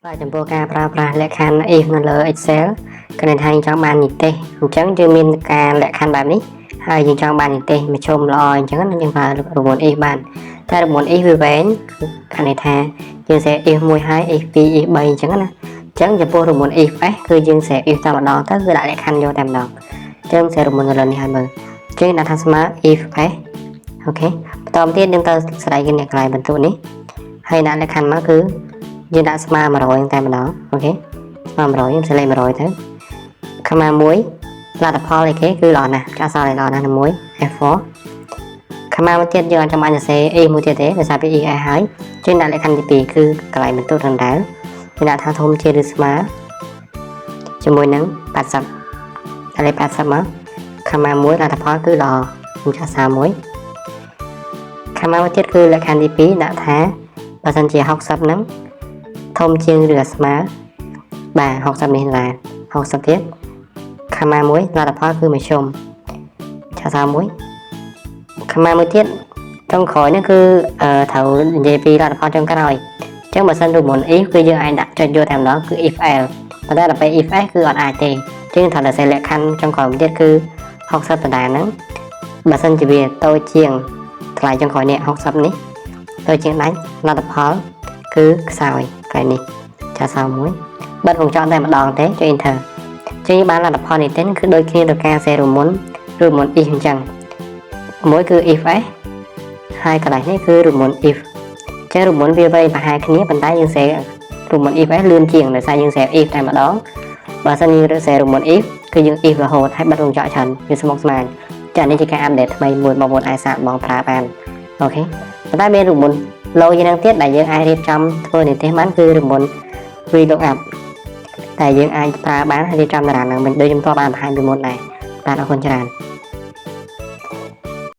បាទចំពោះការប្រើប្រាស់លក្ខខណ្ឌ if នៅលើ Excel គឺន័យថាយើងចង់បាននិទេសអញ្ចឹងយើងមានការលក្ខខណ្ឌបែបនេះហើយយើងចង់បាននិទេសមធ្យមល្អអញ្ចឹងណាយើងប្រើរូបមន្ត if បានតែរូបមន្ត if វាវែងគឺន័យថាយើងសេ if មួយហើយ if 2 if 3អញ្ចឹងណាអញ្ចឹងចំពោះរូបមន្ត if s គឺយើងសេ if តែម្ដងទៅគឺដាក់លក្ខខណ្ឌយកតែម្ដងអញ្ចឹងសេរូបមន្តនៅលើនេះឲ្យមើលអញ្ចឹងដាក់ថាស្មើ if s OK បន្តមកទៀតយើងទៅស្រីគេនេះកន្លែងបន្ទុកនេះហើយដាក់លក្ខខណ្ឌមកគឺយើងដាក់ស្មើ100តែម្ដង OK ស្មើ100យើងសេលេខ100ទៅ comma 1លទ្ធផលអីគេគឺល្អណាស់អក្សរល្អណាស់មួយ F4 comma មួយទៀតយើងអត់ចាំបាច់សរសេរ if មួយទៀតទេដោយសារពី if ហើយជាងដាក់លក្ខខណ្ឌទី2គឺកន្លែងបន្ទុកដដែលយើងដាក់ថាធំជាងឬស្មើជាមួយនឹង80ដាក់លេខ80មក comma 1លទ្ធផលគឺល្អខ្ញុំចាក់សារមួយ comma មួយទៀតគឺលក្ខខណ្ឌទី2ដាក់ថាបើសិនជា60ហ្នឹងធំជាងឬស្មើបាទ60នេះដែរ60ទៀត comma 1លទ្ធផលគឺមធ្យមចាក់សារមួយ comma មួយទៀតចុងក្រោយនេះគឺអឺត្រូវនិយាយពីលទ្ធផលចុងក្រោយអញ្ចឹងបើសិនរូបមន្ត if គឺយើងអាចដាក់ចុចយកតែម្ដងគឺ if else ប៉ុន្តែដល់ពេល if s គឺអត់អាចទេអញ្ចឹងត្រូវតែសេលក្ខខណ្ឌចុងក្រោយមួយទៀតគឺ60ដដែលហ្នឹងបើសិនជាវាតូចជាងថ្លៃចុងក្រោយនេះ60នេះតូចជាងដាច់លទ្ធផលគឺខ្សោយកន្លែងនេះចាសោមួយបិទវងចောင်းតែម្ដងទេចុច enter ចឹងបានលទ្ធផលនេះទេគឺដូចគ្នាទៅការសេរូបមន្តរូបមន្ត if អញ្ចឹងមួយគឺ if s ហើយកន្លែងនេះគឺរូបមន្ត if ចឹងរូបមន្តវាវែងប្រហែលគ្នាប៉ុន្តែយើងសេរូបមន្ត if s លឿនជាងដោយសារយើងសេ if តែម្ដងបើសិនយើងសេរូបមន្ត if គឺយើង if រហូតហើយបិទវងចក់ច្រើនវាស្មុគស្មាញចានេះជាការ update ថ្មីមួយបងប្អូនអាចសាកបងប្រើបាន OK ប៉ុន្តែមានរូបមន្ត ឡូជាងនឹងទៀតដែលយើងអាចរៀបចំធ្វើនិទេសបានគឺរូបមន្ត VLOOKUP តែយើងអាចប្រើបានហើយរៀបចំតារាងនឹងវិញដូចខ្ញុំធ្លាប់បានបង្ហាញពីមុនដែរបាទអរគុណច្រើន។